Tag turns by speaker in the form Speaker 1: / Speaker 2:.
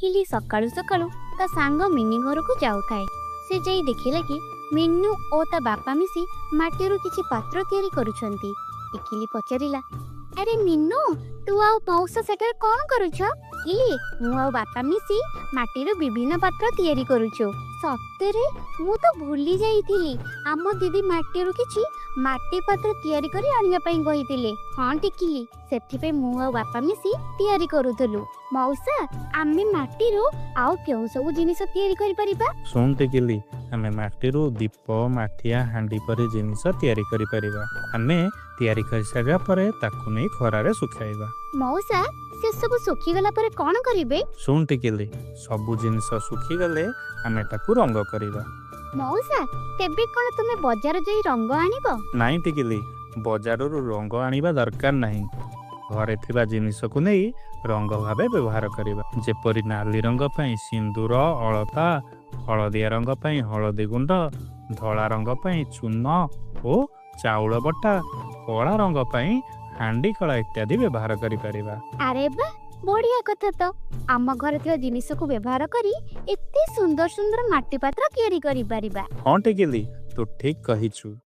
Speaker 1: ଟିକିଲି ସକାଳୁ ସକାଳୁ ତା ସାଙ୍ଗ ମିନି ଘରକୁ ଯାଉଥାଏ। ସେ ଯାଇ ଦେଖିଲା କି ମିନୁ ଓ ତା ବାପା ମିଶି ମାଟିରୁ କିଛି ପାତ୍ର ତିଆରି କରୁଛନ୍ତି। ଟିକିଲି ପଚାରିଲା, ଆରେ ମିନୁ, ତୁ ଆଉ ମଉସା ସେଠାରେ କ'ଣ କରୁଛ? ଟିକିଲି, ମୁଁ ଆଉ ବାପା ମିଶି ମାଟିରୁ ବିଭିନ୍ନ ପାତ୍ର ତିଆରି କରୁଛୁ। ସତରେ? ମୁଁ ତ ଭୁଲି ଯାଇଥିଲି, ଆମ ଦିଦି ମାଟିରୁ କିଛି ମାଟି ପାତ୍ର ତିଆରି କରି ଆଣିବା ପାଇଁ କହିଥିଲେ। ହଁ ଟିକିଲି, ସେଥିପାଇଁ ମୁଁ ଆଉ ବାପା ମିଶି ତିଆରି କରୁଥିଲୁ। ମଉସା, ଆମେ ମାଟିରୁ ଆଉ କେଉଁ ସବୁ ଜିନିଷ ତିଆରି କରିପାରିବା?
Speaker 2: ଶୁଣ ଟିକିଲି, ଆମେ ମାଟିରୁ ଦୀପ, ମାଠିଆ, ହାଣ୍ଡି ପରି ଜିନିଷ ତିଆରି କରିପାରିବା। ଆମେ ତିଆରି କରିସାରିବା ପରେ ତାକୁ ନେଇ ଖରାରେ ଶୁଖାଇବା।
Speaker 1: ମଉସା, ସେସବୁ ଶୁଖିଗଲା ପରେ କ'ଣ କରିବେ?
Speaker 2: ଶୁଣ ଟିକିଲି, ସବୁ ଜିନିଷ ଶୁଖିଗଲେ ଆମେ ତାକୁ ରଙ୍ଗ କରିବା।
Speaker 1: ମଉସା, ତେବେ କ'ଣ ତୁମେ ବଜାର ଯାଇ ରଙ୍ଗ ଆଣିବ?
Speaker 2: ନାଇଁ ଟିକିଲି, ବଜାରରୁ ରଙ୍ଗ ଆଣିବା ଦରକାର ନାହିଁ। ଘରେ ଥିବା ଜିନିଷକୁ ନେଇ ରଙ୍ଗ ଭାବେ ବ୍ୟବହାର କରିବା। ଯେପରି ନାଲି ରଙ୍ଗ ପାଇଁ ସିନ୍ଦୁର, ଅଳତା, ହଳଦିଆ ରଙ୍ଗ ପାଇଁ ହଳଦୀ ଗୁଣ୍ଡ, ଧଳା ରଙ୍ଗ ପାଇଁ ଚୂନ ଓ ଚାଉଳ ବଟା, କଳା ରଙ୍ଗ ପାଇଁ ହାଣ୍ଡି କଳା ଇତ୍ୟାଦି ବ୍ୟବହାର କରିପାରିବା।
Speaker 1: ଆରେ ବା, ବଢିଆ କଥା ତ! ଆମ ଘରେ ଥିବା ଜିନିଷକୁ ବ୍ୟବହାର କରି ଏତେ ସୁନ୍ଦର ସୁନ୍ଦର ମାଟି ପାତ୍ର ତିଆରି କରିପାରିବା।
Speaker 2: ହଁ ଟିକିଲି, ତୁ ଠିକ୍ କହିଛୁ।